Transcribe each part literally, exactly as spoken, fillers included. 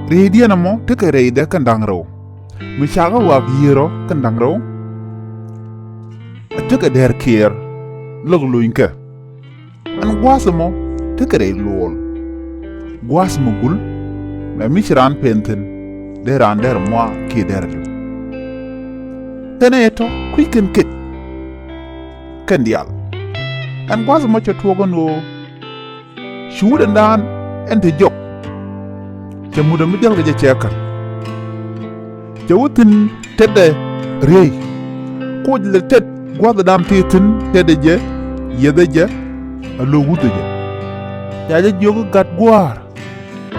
Rɛydiɛn ɛmɔ tekɛ rɛydɛ kɛn da̱ŋ rɛw. Mi cakɛ wak yiër ɔ kɛn da̱ŋ rɛw, tekɛ dɛr kiɛɛr lɔk lony kɛ. Ɛn gua̱a̱th ɛmɔ tekɛ rɛy luɔl. Gua̱a̱th mi gul, mɛ mi ci raan pen thi̱n, dee raan dɛr mua kiɛ dɛr li̱w. Kɛn ɛ tɔ kui̱ kɛn ket kɛn diaal. Ɛn gua̱a̱th ɛmɔ cɛ tuɔɔk ɛn ɣöö cuudɛ naan ɛn te jɔk. Cɛ mut ɛmi diaal kɛ jɛ cɛ kär. Cɛ wä thi̱n tetdɛ riey. Koc lɛ tet gua̱thdan ti thi̱n tetdɛ jɛ, yiethɛ jɛ, a lo̱k wuthɛ jɛ. Ca jɛ jiök i̱ gat gua̱a̱r.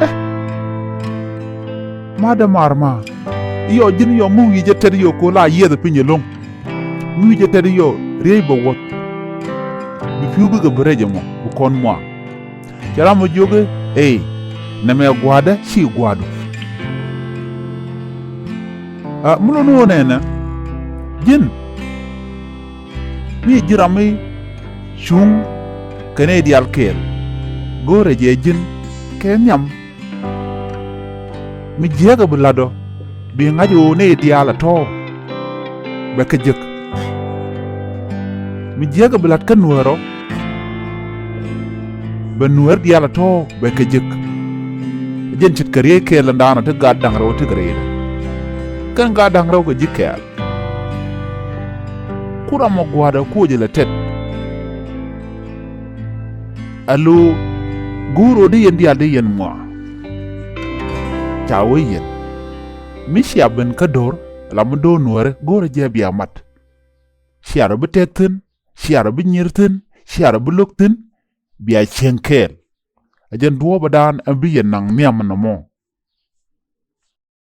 Ɛ, ma̱a̱dɛ ma̱a̱r ma̱a̱. Yɔ ji̱n yɔ mi wi̱i̱ jɛ tet yɔ ko̱ la yiɛth piny ɛlɔ̱ŋ. Mi wi̱i̱ jɛ tet yɔ riey bɛ wuɔth. Bi pi̱w bikɛ bi rɛc ɛmɔ bi kɔn muaar. Cɛ ram ɔ jiök i̱, ëë, nɛmɛ gua̱a̱dä ci gua̱a̱du. A mi lon wä nɛnɛ ji̱n mi ji̱ ram mi cuŋ kɛ nɛy diaal kɛɛl. Go̱o̱rɛ jɛ ji̱n kɛ nhiam. Mi jiääkä bi la̱t ɔ bi ŋa̱c ɣöö nɛy diaal a tɔ̱ bɛ kɛ jek. Mi jiääkä bi la̱t kä nuäär ɔ bɛ nuäär diaal a tɔ̱ bɛ kɛ jek. Jɛn ce̱tkɛ riey kɛɛl ɛn daanɔ ti gaat da̱ŋ rɛw ti kɛ riey. Kɛn gaat da̱ŋ rɛw kɛ ji̱ kɛɛl. Ku ram ɔ gua̱a̱dɛ kuɔc ilɛ tet. Alo, go̱o̱r ɣöö di yɛn diaal di yɛn muaar. Ca wee yɛn mi cia ben kä do̱r la mi do̱r nuääri go̱o̱rɛ jɛ bia mat. Cia rɔ bi tɛth thi̱n, cia rɔ bi nyier thi̱n, cia rɔ bi lo̱k thi̱n, bia cieŋ kɛɛl. Ɛ jɛn duɔ̱ɔ̱pädan ɛn bi yɛn naŋ nhiam nɔmɔ.